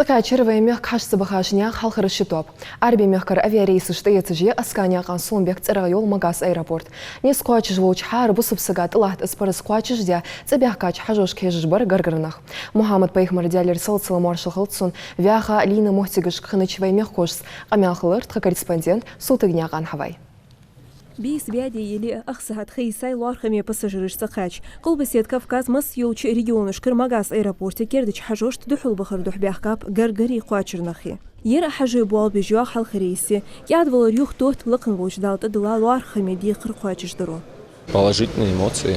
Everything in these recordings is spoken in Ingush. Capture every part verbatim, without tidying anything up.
ТӀакхаьчар вай мехка хьажцӀа бахача наьха хьалхара ши тоаба. Ӏарбий мехкара авиарейсаш тӀаэцаш я Асканаькъан Солнбек цӀерагӀа йола Магас аэропорт. Низ кхоачаш волча хьара бусалба сага тӀалатта из параз кхоачашдаь, цӀабаьхкача хьажошка хьежаш бар гаргара нах. Мухьаммад-пайхамара, Даьлера салам-моаршал хилда цунна, ваьха, лийнна моттигашка хиннача вай мехкахошца къамаьл хилар тха корреспондента Султыгнаькъан Хьавай. Бийса баьде яле а, ах сахьат ха йисай лоархӀаме пассажираш цӀакхаьча. Къилбаседа Кавказ масса йолча регионашкара Магас аэропорте кердача хьажошта духьалбахара духьа баьхкаб гаргари кхоачара нахи. Ер а хьажой болх беш йоагӀа хьалхара рейс. КӀаьдвалар юхатотт лакха волча Дала тӀадилла лоархӀаме декхар кхоачашдаро. Положительные эмоции,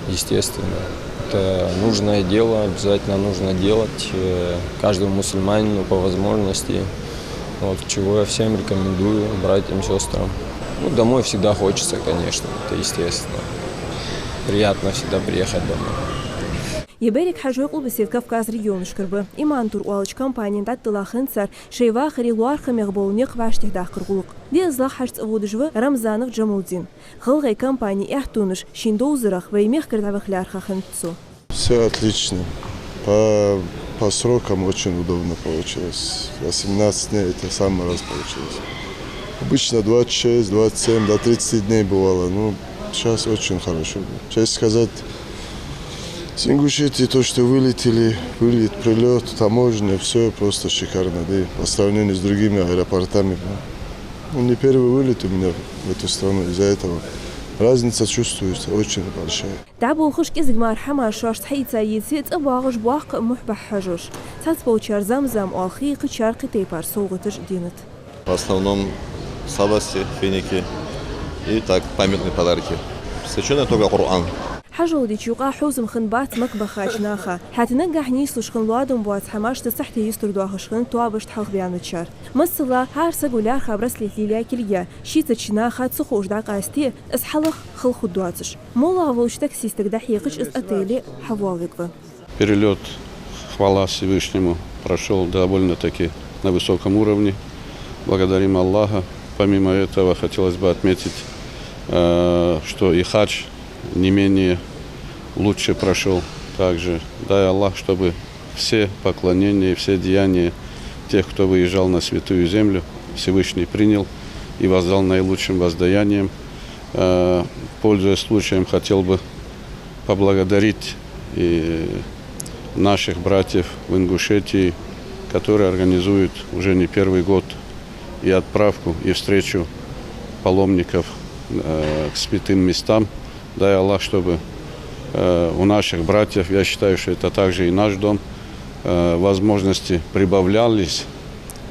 естественно. Это нужное дело, обязательно нужно делать, э, каждому мусульманину по возможности. Вот, чего я всем рекомендую, братьям, сёстрам. Ну, домой всегда хочется, конечно, это естественно. Приятно всегда приехать домой. Ер берригаш хьажой Къилбаседа Кавказа регионашкара ба. «Иман тур» оалача компанена дӀатӀадилла хиннад цар шоай вахаре лоархӀамегӀа бола никъ вӀаштӀехьадаккхара гӀулакх. ДиъаззагӀа хьажцӀа водаш ва Рамзанов Джамалдин. ГӀалгӀай компане аьттонаш шийна довзарах вай мехкара дӀаваха лаьрхӀа хиннад цо. Всё отлично. По, по срокам очень удобно получилось. Восемнадцать дней — это в самый раз получилось. Обычно двадцать шесть, двадцать семь, до тридцати дней бывало. Ну, сейчас очень хорошо. Честно сказать, с Ингушетии то, что вылетели, вылет, прилёт, таможня, всё просто шикарно, да и по сравнению с другими аэропортами. Ну, не первый вылет у меня в эту страну, из-за этого разница чувствуется очень большая. ДӀаболхаш кӀезига мара хӀамаш шоашца хьаийца еце, цӀабоагӀаш боккха мухь бахьа хьажош. Цхьаболчар зам-зам оалхий, кхычар кхы тайпара совгӀаташ денад. В основном сладости, финики и так, памятные подарки. Священное только Коран. Хьажол деча юкъа хьовзам хиннабац Макка бахача наха. ХӀаьта наггахьа нийслуш хинна лоадам боаца хӀамашта сахьте юстардоахаш хиннад тоабашта хьалхабаьнначар. Масала, хӀара саго лаьрхӀа браслет лелаяь кулг я, шийцача наха ца ховш дӀакъаьсте, из хьалха хала хургдоацаш. МоллагӀа волча таксистага дӀахьекхаш, из отеле хьавоалавергва. Перелёт, хвала Всевышнему, прошёл довольно-таки на высоком уровне. Благодарим Аллаха. Помимо этого, хотелось бы отметить, э, что и хадж не менее лучше прошёл. Также дай Аллах, чтобы все поклонения и все деяния тех, кто выезжал на святую землю, Всевышний принял и воздал наилучшим воздаянием. Э, пользуясь случаем, хотел бы поблагодарить и наших братьев в Ингушетии, которые организуют уже не первый год и отправку, и встречу паломников, э, к святым местам. Дай Аллах, чтобы, э, у наших братьев, я считаю, что это также и наш дом, э, возможности прибавлялись,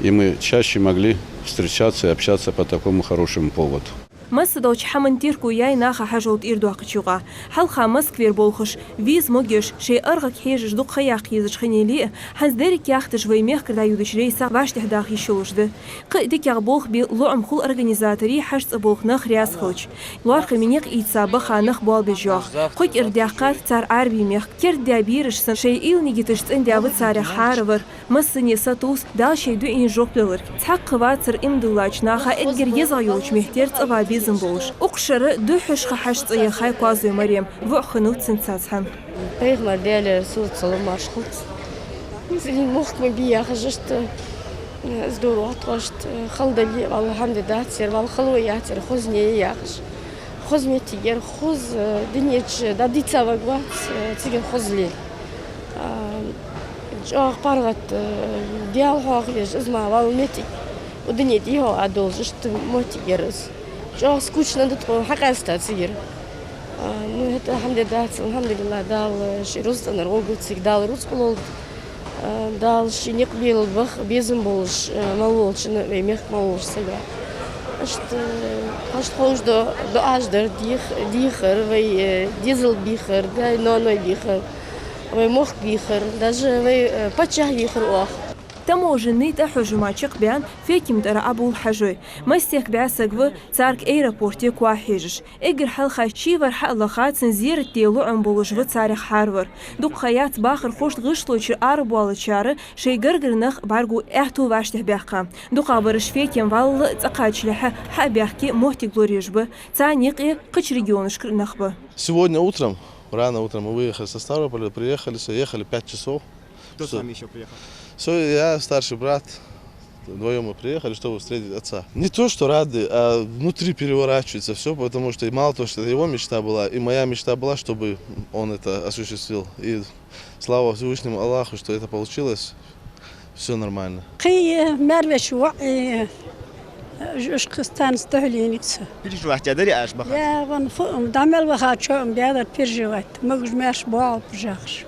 и мы чаще могли встречаться и общаться по такому хорошему поводу. Массадолча хӀаман терко яьй наха хьажол тӀера доаккхача юкъа. Хьалха Москвера болхаш, виза могаш, шоай аргӀага хьежаш дукха ха яккха езаш хиннай а, хӀанз деррига яхташ вай мехкара дӀайодача рейсах вӀаштӀехьадаха йиш йолаш да. Кхы а дикагӀа болх бе лоӀам хул организаторий, хьажцӀа болх нах раьза хилча. ЛоархӀаме никъ ийца баха нах болх беш йоагӀа. Кхо кӀира даьккхад цар Ӏарбий мехка. Кердадаь бераш санна, шоай уйла-нигаташ цӀендаь ва царех хӀаравар. Массане сатувс Дала шоай дуӀайна жоп леларга. Цхьаккха вацар иман диллача наха эггара езагӀа йолча меттера цӀавала безам болаш. Укх шера духхьашха хьажцӀа яхай Коазой Марем, воӀ хиннав цунца цхьана. Пайхамара, Даьлера салот-салам-моаршал хилда цунна, из мохк ма бий яхаш, иштта, э, из дора вахтошта, э, хала дале а, валлахӀи, хӀама де дац ер, валлахӀи, хало яц ер, хоза не я яхаш. Хоза моттиг яр, хоза, э, дунен чу дӀадийца варг вац, э, цигара хоза лела. А, чӀоагӀа паргӀата, э, Даьла хьоахавеш, из ма валла моттиг. Укх дунен тӀа йоагӀа долаш, иштта моттиг яр из. ЧӀоагӀа скучно да тхона хьакъаьста цигара. А, ну, хӀаьта хӀама де дац, алхьамдулиллахӀ, Дала ший рузкъанара гӀоргва цига, Дала рузкъа лолда. Дала ший никъ белла баха безам болаш, э, мел волча, вай мехка мел волча сага. Иштта, э, хьашт ховш до-, дуӀаш дар, дех-, дехар, вай, э, дезал бехар, даь-ноаной бехар, вай мохк бехар, даже вай, э, паччахь бехар оаха. Таможенни тӀахьожама чакхбаьнна Фекима тӀара Ӏобувл хьажой. Масех бӀаь саг ва царга аэропорте коа хьежаш. Эггара хьалха ший вар хьалаха, цун зерат де лоӀам болаш ва царех хӀаравар. Дукха ха яц бахархошта гӀишлочура арабоалачара шоай гаргара нах бӀаргаго аьттув вӀаштӀехьабаьккха. ДукхагӀбараш Фекима валлал цӀакхачалехьа хьабаьхке моттиг лораеш ба, царна юкъе кхыча регионашкара нах ба. Сегодня утром, рано утром мы выехали со Ставрополя, приехали, всё, ехали пять часов. Кто с вами ещё приехал? Всё, я, старший брат, вдвоём мы приехали, чтобы встретить отца. Не то, что рады, а внутри переворачивается всё, потому что и мало того, что это его мечта была, и моя мечта была, чтобы он это осуществил. И слава Всевышнему Аллаху, что это получилось. Всё нормально. Кхы, э, маьр-веший воӀ, э, уж кхы станц тӀехьленаца. Переживать даьдарий Ӏа бахача? Я, вон фу, дӀа мел вахача, ам даьдар переживать. Могаш-маьрша боагӀа пужахаш.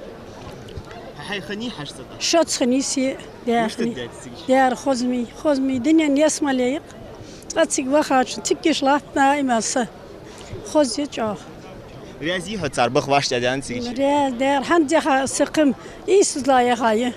Хьай хани хьажцӀа да? Шоц хани се, даьр хани. Мишта даьд цига? Даьр хозми, хозми дунен ялсмале я-кх. Цкъа цига вахача, цига киш латтана имаса. Хоза я чӀоагӀа. Раьза йий хьо цар баха вӀаштӀехьадаьнна цига? Раьза, даьр, хӀанз яха са кхим, ийсазла яха я.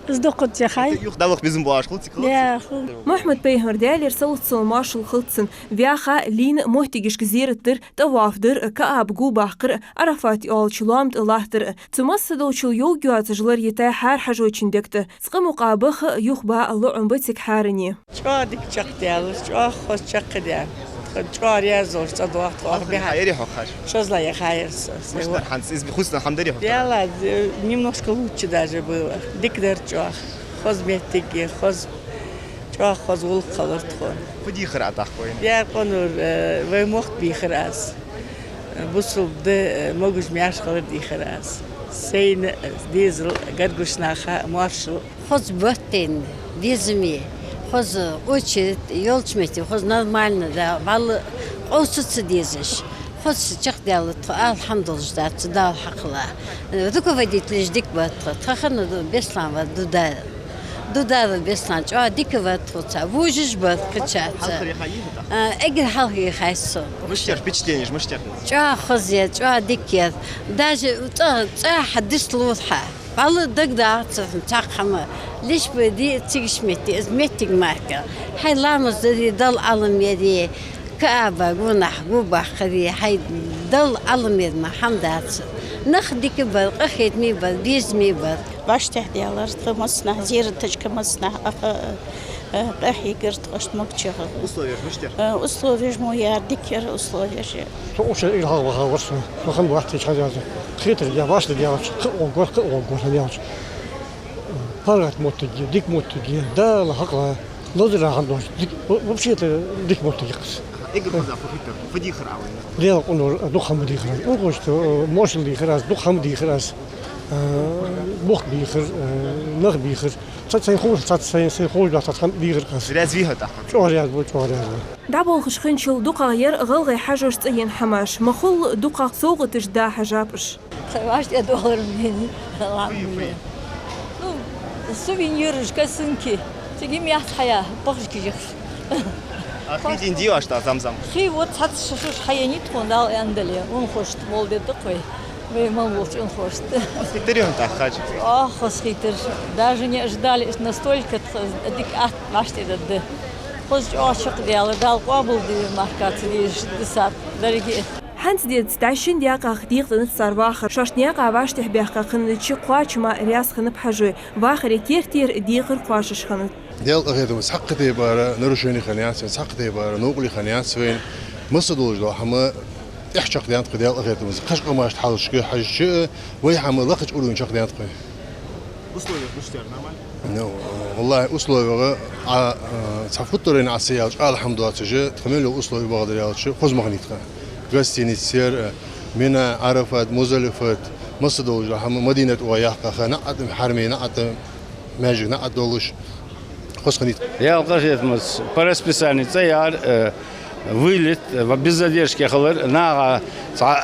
Из дукхаза яха я. Юха дӀаваха безам боагӀаш хул цига? Даьр хул. Мухьмад-пайхамара Даьлера салот-салам-моаршал хилда цунна, ваьха, лийнна моттигашка зерат дар, тӀаваф дар, КаӀба го баккхар, Ӏарафат йолча лоам тӀа латтар. Цу массадолчул йовг йоацаш лар йитай хӀара хьажочун дег тӀа. Цкъа мукъа баха, юха баа лоӀам ба цига хӀаране. ЧӀоагӀа дика чакхдаьлар, чӀоагӀа хоза чакхдаьннад. ЧӀоагӀа раьза волаш цӀадоагӀа тхо. Хьалхара яхар ерий хьога хьажа? ШозлагӀа яхар со. Мишта дар хӀанз, из хувцалуш хӀама дарий хьога? Даьла, э, немножко лучше даже было. Дика дар чӀоагӀа. Хоза моттиг я, хоза, чӀоагӀа хоза гӀулакх хилар тхона. Фу дийхар Ӏа тӀаккха вайна? Даьра, къонур, э, вай мохк бийхар аз. Бусалба ди, э, могаш-маьрша хилар дийхар аз. Сайна, э, дезал, гаргарча наха моаршал. Хоза баттен, безаме, хоза очередь йолча метте, хоза нормально да, валла къовса ца дезаш. Хоза чакхдаьлар тхо, алхьамдулиллахӀ, дац Дала хьакхала. Руководителаш дика бар тха, тха хана Беслан вар Дуда-, Дударов Беслан, чӀоагӀа дика вар тхоца, вожаш бар кхычаца. Хьалхара яхай йий хьо? А, эггара хьалха яхай со. Мишта яр, впечатленеш мишта яр? ЧӀоагӀа хоза яр, чӀоагӀа дика яр. Даже цӀа, цӀа хьа дислур хьа. Валла дагадоагӀац цхьаккха хӀама. Лишба ди цигаш метте, из моттиг мара кхы. Хьай ламаз дари, Далла Ӏалам яри, КаӀба гонахьа го баккхари, хьай Далла Ӏалам яр мара хӀама дац. Нах дика бар, къахетаме бар, безаме бар. ВӀаштӀехьадаьлар тха массанахьа, зераташка массанахьа, аха, э, къахьийгар тхо иштта могачех. Условеш мишта яр? Э, условеш мо яр, дика яр условеш. Со укх шера эггара хьалха вахавар со. Со хӀама вац тӀа чхьазаза. Кхетар я, вӀаштӀехьадаьлча, кхы а гӀоргвар, кхы а гӀоргвар хӀама яьлча. ПаргӀата моттиг я, дика моттиг я, Дала хьакхала, лазар хӀама доацаш, дика, во-, вообще-то дика моттиг я-кх из. Эггара хоза фу хетар, фу дийхар Ӏа вайна? Даьла къонур, дукха хӀама дийхар аз. Унахошта, э, моаршал дийхар аз, дукха хӀама дийхар аз. Э, бух бийхар, э, нах бийхар. Цхьацца сайна ховш, цхьацца сайна, сайна ховш доацаш цхьа хӀама дийхар аз. Раьза вий хьо тӀаккха? ЧӀоагӀа раьза ва, чӀоагӀа раьза ва. ДӀаболхаш хинначул дукхагӀа яр гӀалгӀай хьажош цӀаена хӀамаш. Ма хулла дукхагӀа совгӀаташ да хьажаб уж. Тха вӀаштӀехьадоалар мени, алхьамдулиллахӀ. Ну, сувенираш, косынки. Цига им яц хьая, похаш кижихс. А хий дийна дий оаш тӀаккха, Замзам? Хий вот цхьацца шуш хьаеннай тхона, Дала аьнна дале. Унахошта молла дергда-кх вай. Вай мел волча унахошта. Хоза хийтарий хьона тӀаккха хьажа? Ох, хоза хийтар. Даже не ожидали, что настолько тха дика атта вӀаштӀехьадаргда. Хоза чӀоагӀа чакхдаьлар, Дала къоабалде мара ца дезаш дисар, деррига. ХӀанз деза дӀа шин даькъах декъаденнад цар вахар. Шоашта наькъа вӀаштӀехьабаьхка хиннача кхоачама раьза хиннаб хьажой. Вахаре керттера декхар кхоачаш хиннад. Даьла къахетамца цхьаккха тайпара нарушени хиннаяц вайна, цхьаккха тайпара новкъарле хиннаяц вайна. Масса долаш дола хӀама тӀехьа чакхдаьннад тха, Даьла къахетамца. Кхыча къамашта хьалхашка хьежача, вай хӀама лакхача уровне чакхдаьннад тха. Условеш мишта яр, нормально? Ну, валлахӀи, условеш, а, а, цхьа футтарена Ӏа ца яьлча, алхьамдулиллахӀ, тха мел йола условеш бакъдар аьлча, хоза ма хиннай тха. Гостиница яр, а, Мина, Ӏарафат, Муздалифат, масса долаш дола хӀама, Мадинат оаха яккха, наӀарга тӀа, хьараме наӀарга тӀа, маьждига наӀарга долаш, хоза хиннай тха. Даьла къахетамца по расписанию цӀаяр, э, вылет, э, без задержки хилар, наха цхьа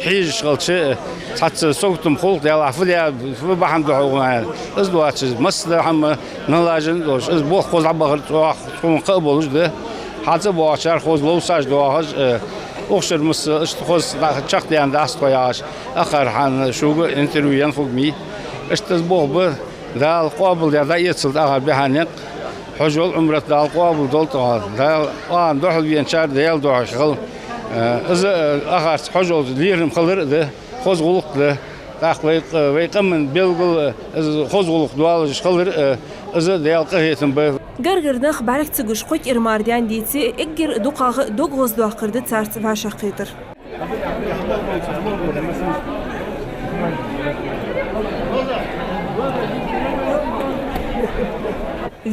хьежаш хилча, цхьацца саготам хул-кх, Даьллахь, фу даь, фу бахьан да хьога, из доацаш, массадола хӀама налажен долаш, из болх хоза дӀабахар цох, тхона кхаъ болаш да. Хьалца боагӀачар хоза ловцаш доагӀаш, э, укх шера масса, иштта хоза чакхдаьнна дац тхо яхаш, акхар хьан шуга интервью енна хургья. Иштта из болх ба, Дала къоабалдаь дӀаэцалда акхар бихьа никъ. Хьажол, Ӏумрат Дала къоабалдолда тхона. Дала, а, духьал веначар Даьла духьа хила. Э, из, э, акхарца хьажол лерхӀам хилар а да, хоза гӀулакх да. ТӀаккха вай, э, вай къаман белгал, э, из хоза гӀулакх долаш хилар, э, из Даьла къахетам ба. Гаргара нах бӀарга ца гуш, кхо кӀира мара даьнна деце, эггара дукхагӀа дог гӀоздоаккхар да царца вӀашагӀкхетар.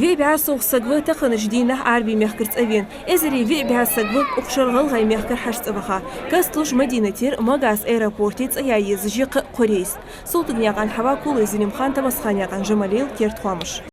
Виъ бӀаь совгӀа саг ва таханарча дийнахьа Ӏарбий мехкара цӀавена. Эзари виъ бӀаь саг ва укх шера ГӀалгӀай мехкара хьажцӀа ваха. Касталуш Мадинатера Магас аэропорте цӀаяь езаш я кхо рейс. Султыгнаькъан Хьава, Кулой Зелимхан, Тамасханаькъан Жамалил, «Керда хоамаш».